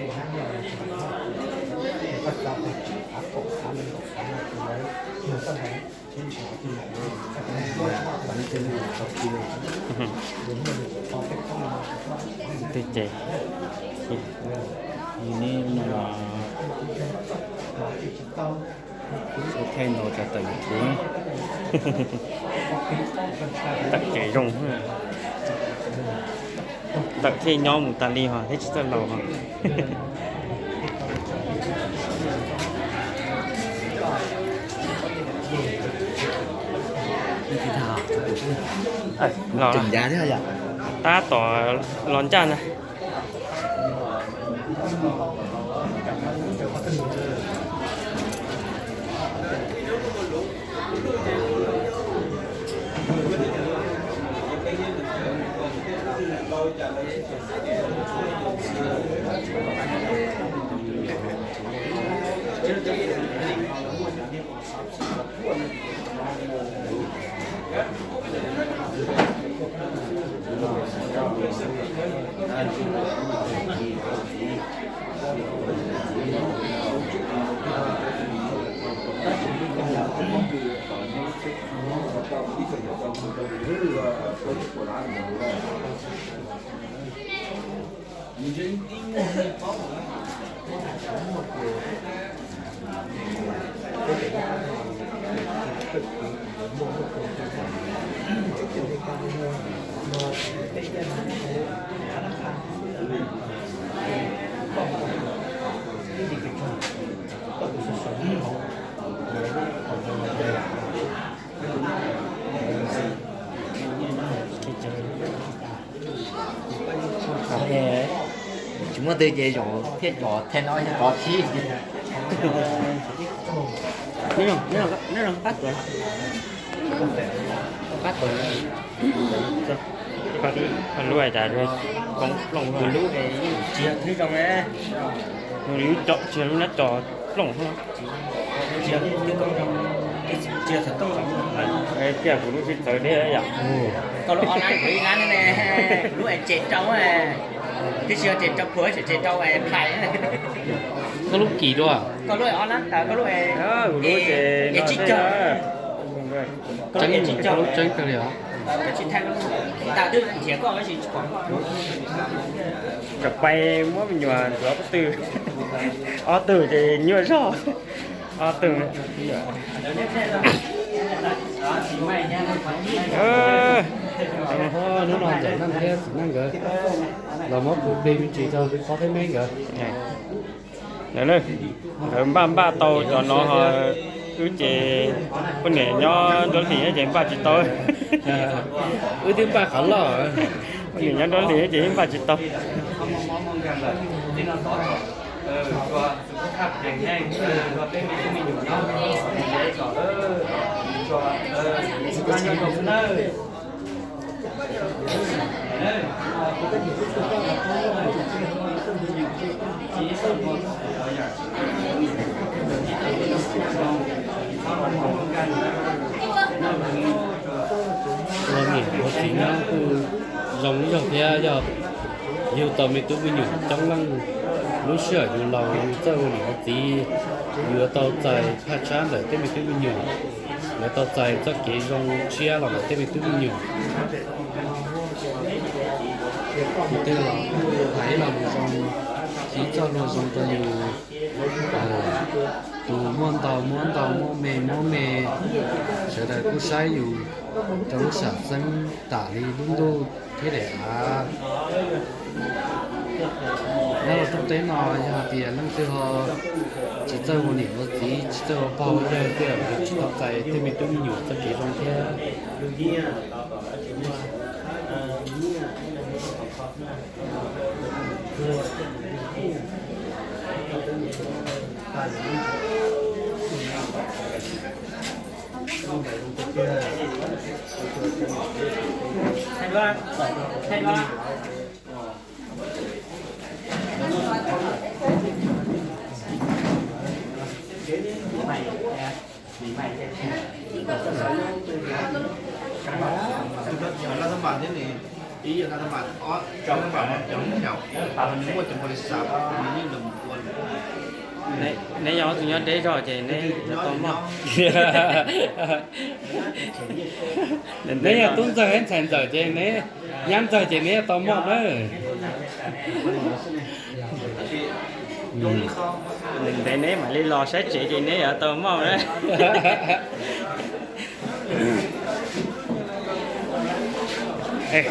Tej ces, yus neb no, txhua thaij ntaus cov tawm YouTube, tawm ces zoo, tawm thiaj nyob mus tas li ho thiab tsis txawj laus ho. Los, tab tom los ncaj na. Tsis muaj twg ces zaum thiab, cov thiab no yog cov thib. Neb zoo, neb zoo qab tuav, qab tuav, lub cas plooj, lub tsis yog thwb zoo, lub cov tsis yog lub nab cov plooj. Tiag kuv lub sib txawv deb yom. Koj lub ob lab kuv ib lab ne, kuv lub es tsem rau, twb tsis yog tsem rau pluag, tsem rau phais. Koj lub kim dua. Koj lub ob lab, koj lub es tsib caug. Koj lub es tsib caug, lub tseeb kawg li os. Tam twb nrhiav koj. Cov pais muab me nyuam ntxuav pob tw, ob tug ces nyuaj zog, ob tug. Hnub no Ntxawm Neej thiab Txiv Neej nkawd los muab kuv plig me ntsis rau Tob thiab Meb nkawd. Nkawd npaj npaj tau cov no ho, wb ces poj niam nyob nruab hlis ces npaj tsis tau. Wb twb npaj qhov loj, poj niam nyob nruab hlis ces npaj tsis tau. Ua niam ua txiv nyob kuj zoo ib zaug thiab, yog yug tau me tub me nyuam coob leej, lub sij hawm yus laus yus txawj ua niam ua txiv, yus yuav tau txais phaj tshab ntawm tej me tub me nyuam, yuav tau txais txoj kev zoo tshiab los ntawm tej me tub me nyuam. Tus twg los kuj hais ib lo lus zoo, hais txoj lus zoo rau yus. Tus muaj ntau muab ntau, muaj me muab me, sawv daws kuj saib yus rau lub sam xeeb tam li lub ntuj thiab daim av. Nyob rau rooj teb no yog hais tias leej twg ho tsis txawj ua niam ua txiv, tsis txawj ua pog ua yawg thiab, tsis tau txais tej me tub me nyuam txoj kev zoo thiab. Neb yog tus nyob deb zog ces neb tau moj. Neb yog tub ntxawg thiab ntxhais ntxawm ces neb, nyab ntxawg ces neb yuav tau moj nawb. Ntev neb mam li los saib tsev ces neb yuav tau moj na.